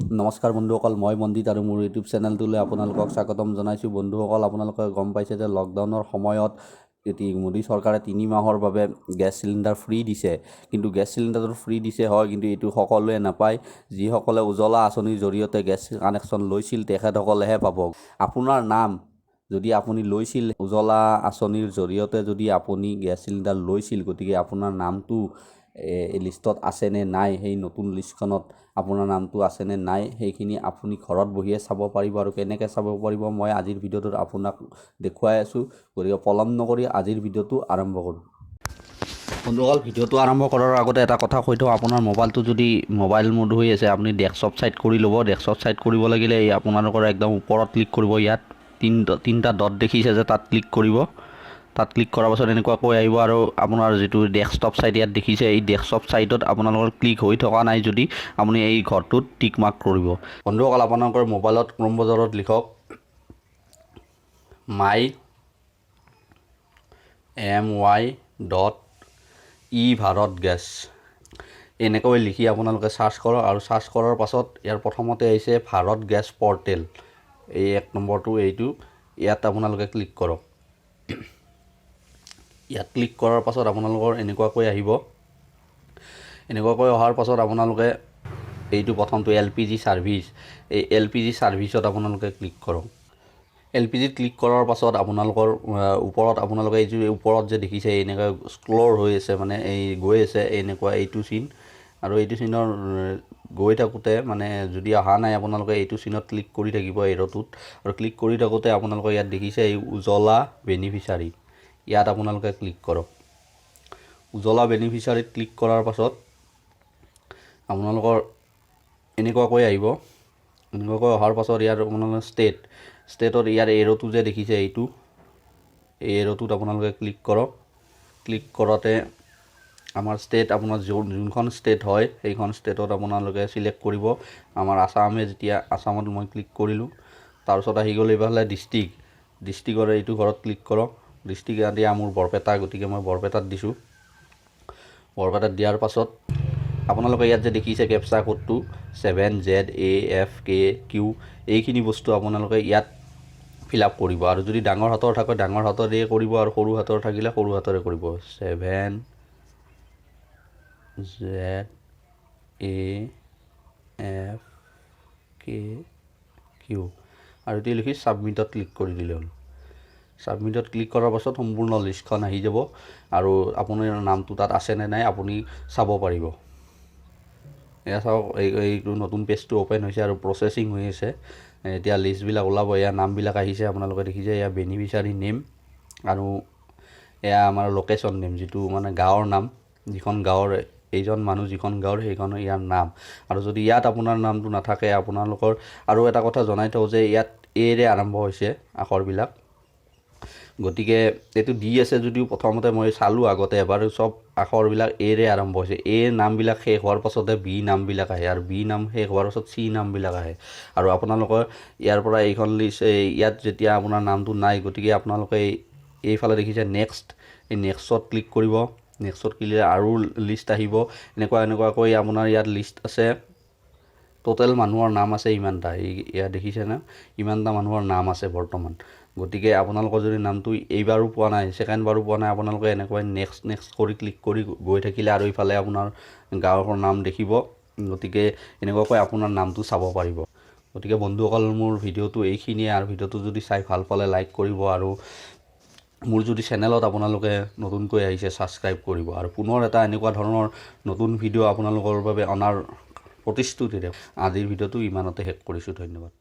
নমস্কাৰ বন্ধুসকল, মই মন্দিত আৰু মোৰ ইউটিউব চেনেলটোলৈ আপোনালোকক স্বাগতম জনাইছোঁ। বন্ধুসকল, আপোনালোকে গম পাইছে যে লকডাউনৰ সময়ত এটি মোদী চৰকাৰে 3 মাহৰ বাবে গেছ চিলিণ্ডাৰ ফ্ৰী দিছে। কিন্তু গেছ চিলিণ্ডাৰটো ফ্ৰী দিছে হয়, কিন্তু এইটো সকলোৱে নাপায়। যিসকলে উজ্বলা আঁচনিৰ জৰিয়তে গেছ কানেকশ্যন লৈছিল, তেখেতসকলেহে পাব। আপোনাৰ নাম যদি আপুনি লৈছিল, উজ্বলা আঁচনিৰ জৰিয়তে যদি আপুনি গেছ চিলিণ্ডাৰ লৈছিল, গতিকে আপোনাৰ নামটো এই লিষ্টত আছেনে নাই, সেই নতুন লিষ্টখনত আপোনাৰ নামটো আছেনে নাই, সেইখিনি আপুনি ঘৰত বহিয়ে চাব পাৰিব। আৰু কেনেকৈ চাব পাৰিব, মই আজিৰ ভিডিঅ'টোত আপোনাক দেখুৱাই আছোঁ। গতিকে পলম নকৰি আজিৰ ভিডিঅ'টো আৰম্ভ কৰোঁ। বন্ধুসকল, ভিডিঅ'টো আৰম্ভ কৰাৰ আগতে এটা কথা কৈ থওঁ। আপোনাৰ মোবাইলটো যদি মোবাইল মোড হৈ আছে, আপুনি ডেস্কটপ ছাইট কৰি ল'ব। ডেস্কটপ ছাইট কৰিব লাগিলে এই আপোনালোকৰ একদম ওপৰত ক্লিক কৰিব। ইয়াত তিনিটা ডট দেখিছে যে, তাত ক্লিক কৰিব। তাত ক্লিক কৰাৰ পাছত এনেকুৱাকৈ আহিব আৰু আপোনাৰ যিটো ডেস্কটপ ছাইট ইয়াত দেখিছে, এই ডেস্কটপ ছাইটত আপোনালোকৰ ক্লিক হৈ থকা নাই যদি, আপুনি এই ঘৰটোত টিক মাৰ্ক কৰিব। বন্ধুসকল, আপোনালোকৰ মোবাইলত ক্ৰম বজাৰত লিখক my my.e Bharat gas. এনেকৈ লিখি আপোনালোকে চাৰ্চ কৰক আৰু চাৰ্চ কৰাৰ পাছত ইয়াৰ প্ৰথমতে আহিছে ভাৰত গেছ পৰ্টেল, এই 1 নম্বৰটো, এইটো। ইয়াত আপোনালোকে ক্লিক কৰক। ইয়াত ক্লিক কৰাৰ পাছত আপোনালোকৰ এনেকুৱাকৈ আহিব। এনেকুৱাকৈ অহাৰ পাছত আপোনালোকে এইটো প্ৰথমটো এলপিজি ছাৰ্ভিচ, এই এলপিজি ছাৰ্ভিচত আপোনালোকে ক্লিক কৰক। এলপিজিত ক্লিক কৰাৰ পাছত আপোনালোকৰ ওপৰত আপোনালোকে এই যে ওপৰত যে দেখিছে, এনেকুৱা স্ক্ৰল হৈ আছে, মানে এই গৈ আছে এনেকুৱা এইটো চিন। আৰু এইটো চিনৰ গৈ থাকোঁতে, মানে যদি অহা নাই, আপোনালোকে এইটো চিনত ক্লিক কৰি থাকিব, এৰ'টোত। আৰু ক্লিক কৰি থাকোঁতে আপোনালোকে ইয়াত দেখিছে এই উজ্বলা বেনিফিচাৰী, ইয়াত আপোনালোকে ক্লিক কৰক। উজ্বলা বেনিফিচাৰীত ক্লিক কৰাৰ পাছত আপোনালোকৰ এনেকুৱাকৈ আহিব। এনেকুৱাকৈ অহাৰ পাছত ইয়াৰ আপোনালোকে ষ্টেটত ইয়াৰ এৰ'টো যে দেখিছে এইটো, এই এৰ'টোত আপোনালোকে ক্লিক কৰক। ক্লিক কৰোঁতে আমাৰ ষ্টেট, আপোনাৰ যোনখন ষ্টেট হয়, সেইখন ষ্টেটত আপোনালোকে চিলেক্ট কৰিব। আমাৰ আছামে যেতিয়া আছামত মই ক্লিক কৰিলোঁ। তাৰপিছত আহি গ'ল এইফালে ডিষ্ট্ৰিক্ট। ডিষ্ট্ৰিক্টৰ এইটো ঘৰত ক্লিক কৰক। ডিষ্ট্ৰিক্ট এতিয়া মোৰ বৰপেটা, গতিকে মই বৰপেটাত দিছোঁ। বৰপেটাত দিয়াৰ পাছত আপোনালোকে ইয়াত যে দেখিছে কেপচা কোডটো 7ZAFKQ, এইখিনি বস্তু আপোনালোকে ইয়াত ফিল আপ কৰিব। আৰু যদি ডাঙৰ হাতৰ থাকে, ডাঙৰ হাতেৰে কৰিব আৰু সৰু হাতৰ থাকিলে সৰু হাতেৰে কৰিব। 7ZAFKQ আৰু এইটো লিখি ছাবমিটত ক্লিক কৰি দিলে হ'ল। ছাবমিটত ক্লিক কৰাৰ পাছত সম্পূৰ্ণ লিষ্টখন আহি যাব আৰু আপোনাৰ নামটো তাত আছেনে নাই, আপুনি চাব পাৰিব। এয়া চাওক, এইটো নতুন পেজটো অ'পেন হৈছে আৰু প্ৰচেছিং হৈ আছে। এতিয়া লিষ্টবিলাক ওলাব। এয়া নামবিলাক আহিছে, আপোনালোকে দেখিছে। এয়া বেনিফিচাৰী নেম আৰু এয়া আমাৰ লোকেশ্যন নেম, যিটো মানে গাঁৱৰ নাম, যিখন গাঁৱৰ এইজন মানুহ, যিখন গাঁৱৰ, সেইখন ইয়াৰ নাম। আৰু যদি ইয়াত আপোনাৰ নামটো নাথাকে আপোনালোকৰ, আৰু এটা কথা জনাই থওঁ যে ইয়াত এৰে আৰম্ভ হৈছে আখৰবিলাক। গতিকে এইটো দি আছে যদিও প্ৰথমতে মই চালোঁ আগতে এবাৰ, চব আখৰবিলাক এৰে আৰম্ভ হৈছে। এ নামবিলাক শেষ হোৱাৰ পাছতে বি নামবিলাক আহে আৰু বি নাম শেষ হোৱাৰ পাছত চি নামবিলাক আহে। আৰু আপোনালোকৰ ইয়াৰ পৰা এইখন লিষ্ট, ইয়াত যেতিয়া আপোনাৰ নামটো নাই, গতিকে আপোনালোকে এইফালে দেখিছে নেক্সট, এই নেক্সটত ক্লিক কৰিব। নেক্সটত ক্লিক আৰু লিষ্ট আহিব। এনেকুৱা এনেকুৱাকৈ আপোনাৰ ইয়াত লিষ্ট আছে। টোটেল মানুহৰ নাম আছে ইমানটা। এই ইয়াত দেখিছেনে, ইমানটা মানুহৰ নাম আছে বৰ্তমান। গতিকে আপোনালোকৰ যদি নামটো এইবাৰো পোৱা নাই, ছেকেণ্ডবাৰো পোৱা নাই, আপোনালোকে এনেকৈ নেক্সট নেক্সট কৰি ক্লিক কৰি গৈ থাকিলে আৰু ইফালে আপোনাৰ গাঁৱৰ নাম দেখিব। গতিকে এনেকুৱাকৈ আপোনাৰ নামটো চাব পাৰিব। গতিকে বন্ধুসকল, মোৰ ভিডিঅ'টো এইখিনিয়ে। আৰু ভিডিঅ'টো যদি চাই ভাল পালে লাইক কৰিব আৰু মোৰ যদি চেনেলত আপোনালোকে নতুনকৈ আহিছে, ছাবস্ক্ৰাইব কৰিব। আৰু পুনৰ এটা এনেকুৱা ধৰণৰ নতুন ভিডিঅ' আপোনালোকৰ বাবে অনাৰ প্ৰতিশ্ৰুতিৰে আজিৰ ভিডিঅ'টো ইমানতে শেষ কৰিছোঁ। ধন্যবাদ।